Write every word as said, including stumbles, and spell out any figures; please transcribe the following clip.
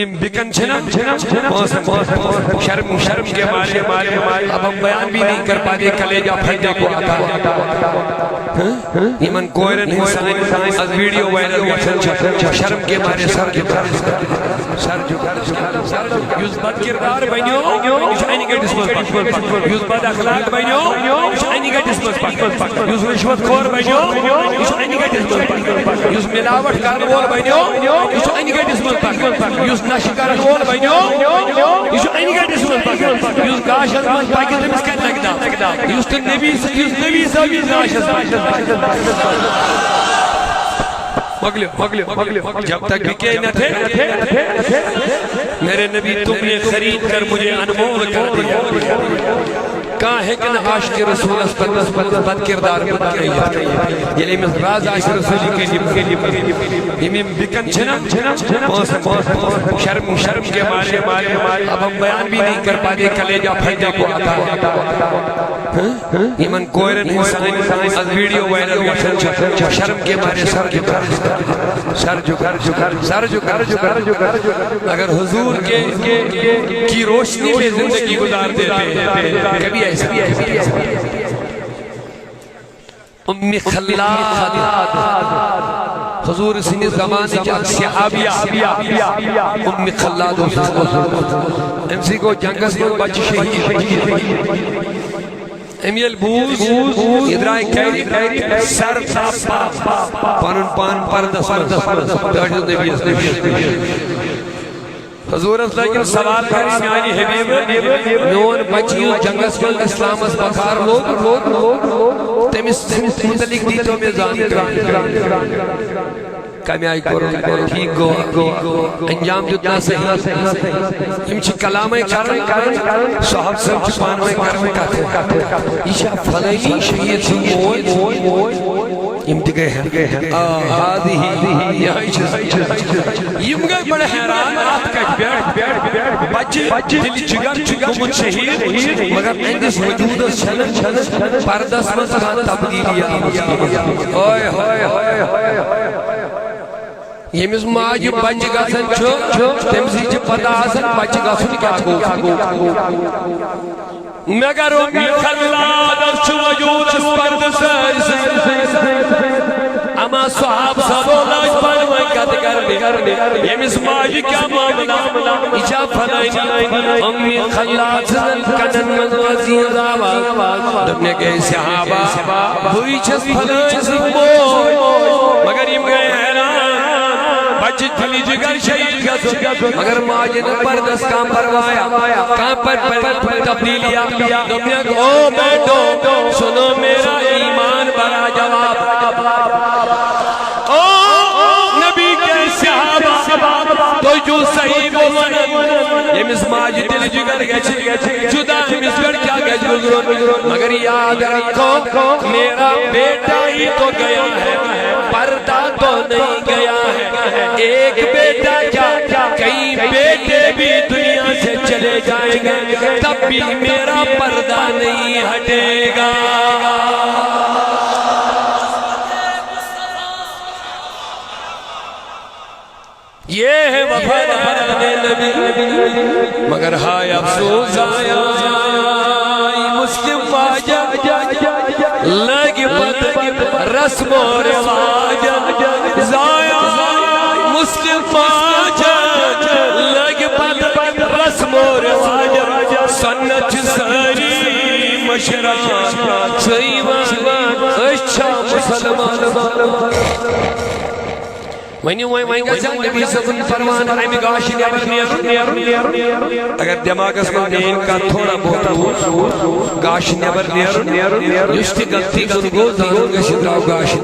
یِم بِکن چھِنہ، پونٛسہٕ، شرم، شرم کے مارے، اب ہم بیان بھی نہیں کر پاتے، کلیجہ پھٹنے کو آتا ہے۔ ہاں؟ یِمن کورٮ۪ن ہٕنٛز سانہِ، سانہِ از ویڈیو وائرل گژھان چھِ، شرم کے مارے سر جھکا، سر جھکا، سر جھکا۔ یُس بد کردار بنیو، یہِ چھُ انہِ گٔٹِس منٛز پکان۔ یُس بد اخلاق بنیو، یہِ چھُ انہِ گٔٹِس منٛز پکان۔ یُس رشوت خور بنیو، یہِ چھُ انہِ گٔٹِس منٛز پکان۔ یُس ملاوٹ کرن وول بنیو، یہِ چھُ انہِ گٔٹِس منٛز پکان۔ یُس نشہٕ کرن وول بنیو، یہِ چھُ انہِ گٔٹِس منٛز پکان۔ یُس گاشس منٛز پکہِ، تٔمِس کتہِ لگہِ دم؟ یُس تہٕ نبی، یُس نبی صٲبی گاشس منٛز۔ مۄکلیو، مۄکلیو، مۄکلیو۔ جب تک بکے نہ تھے، میرے نبی، تم نے خرید کر مجھے انمول کر دیا۔ کانٛہہ ہیٚکہِ نہٕ عاشق رسولس پتہٕ بد کردار پتہٕ کٔرِتھ۔ ییٚلہِ أمِس راز آسہِ رسول کریم، یِم یِم بِکن چھِنہ، پونٛسہٕ، پونٛسہٕ، شرم، شرم کے مارے، اب ہم بیان بھی نہیں کر پاتے، کلیجہ پھٹنے کو آتا ہے۔ ہاں؟ یِمن کورٮ۪ن ہٕنٛز سانہِ، سانہِ از ویڈیو وائرل گژھان چھِ، شرم کے مارے سر جھکا، سر جھکا، سر جھکا، سر جھکا۔ اگر حضور کے، کی روشنی میں زندگی گزار دیتے، کبھی ایسا، کبھی ایسا۔ ام خلاد، حضور سٕنٛدِ زمانٕچ اکھ صحابیہ، ام خلاد اوس۔ أمۍ سٕے گوٚو جنگس منٛز بچہِ شہید۔ أمۍ ییٚلہِ بوٗز، یہِ درٛاے گرِ سر تاپان، پنُن پان پردس منٛز، ٹٲٹھِس نبیَس نِش۔ حضورس لٲگِن سوال کرٕنۍ، میانہِ حبیبہٕ، میون بچہِ یُس جنگس منٛز اسلامس بکار لوٚگ، تٔمِس متعلق دیٖتو مےٚ زانکٲری۔ کمہِ آیہِ کوٚر، ٹھیٖک گوٚو، انجام دیُت نا صحیح۔ یِم چھِ کلامے کران، صحابہٕ صٲب چھِ پانہٕ ؤنۍ کران کتھٕ۔ یہِ چھا فلٲنی شہیٖد سٕنٛز موج؟ یِم تہِ گٔے ہٮ۪تھ۔ آ، ہادی ہی، یِہوٚے چھُ۔ یِم گٔے بڑٕ حیران، اتھ کتہِ پٮ۪ٹھ بچہِ دِلہِ جگر چھُ گوٚمُت شہیٖد، مگر أہنٛدِس وجوٗدس چھنہٕ، چھنہٕ پردس منٛز کانٛہہ تبدیٖلی آمٕژ۔ اوے ہوے ہوے ہوے ہوے۔ ییٚمِس ماجہِ بچہِ گژھان چھُ، تٔمۍ سٕے چھِ پتہ آسان بچہِ گژھُن کیٛاہ گوٚو۔ مگر اُمہِ خلادس چھُ وجوٗدس پردٕ سٲرسٕے۔ اما صحابہٕ صٲبو لٲج پانہٕ ؤنۍ کتھٕ کرنہِ، ییٚمِس ماجہِ کیٛاہ معاملہ؟ یہِ چھا فلٲنی؟ اُمہِ خلاد سٕنٛزن کنن منٛز وٲژ یِہٕنٛز آواز۔ دوٚپنَکھ، اے صحابہ، بٕے چھَس فلٲنۍ سٕنٛز موج۔ مگر یِم گٔے حیران، بچہِ دِلہِ جگر شہید گژھُن، مگر ماجہِ نہٕ پردس کانٛہہ پروایا، کانٛہہ پر، پر، پر تبدیلیا۔ دوٚپنَکھ، او بیٹو، سنو میرا ایمان بھرا جواب۔ او نبی کے صحابہ، تُہۍ چھِو صحیح بولان۔ ییٚمِس ماجہِ دِلہِ جگر گژھِ جدا، أمِس پٮ۪ٹھ کیٛاہ گژھِ گُزرُن؟ مگر یاد رکھو، میرا بیٹا ہی تو گیا ہے، پردہ تو نہیں گیا ہے۔ ایک بیٹا کیا، کئی بیٹے بھی دنیا سے چلے جائیں گے، تب بھی میرا پردہ نہیں ہٹے گا۔ یہ ہے وفاداران نبی۔ مگر ہائے افسوس، آیا مسلم واجہ لگی پت رسم و رواج، ضائع مسلم واجہ لگی پت رسم و رواج۔ سنت چھِ سٲری مشران، ژٕے وَن، أسۍ چھا مسلمان؟ ؤنِو وۄنۍ، وۄنۍ گژھِ نبی صٲبُن فرمان اَمہِ گاشہِ نٮ۪بر نیرُن۔ اگر دٮ۪ماغس منٛز میٲنۍ کتھ تھوڑا بہت روٗز، گاشہِ نٮ۪بر نیرُن، یُس تہِ غلطی کُن گوٚو، زانُن گژھِ، درٛاو گاشہِ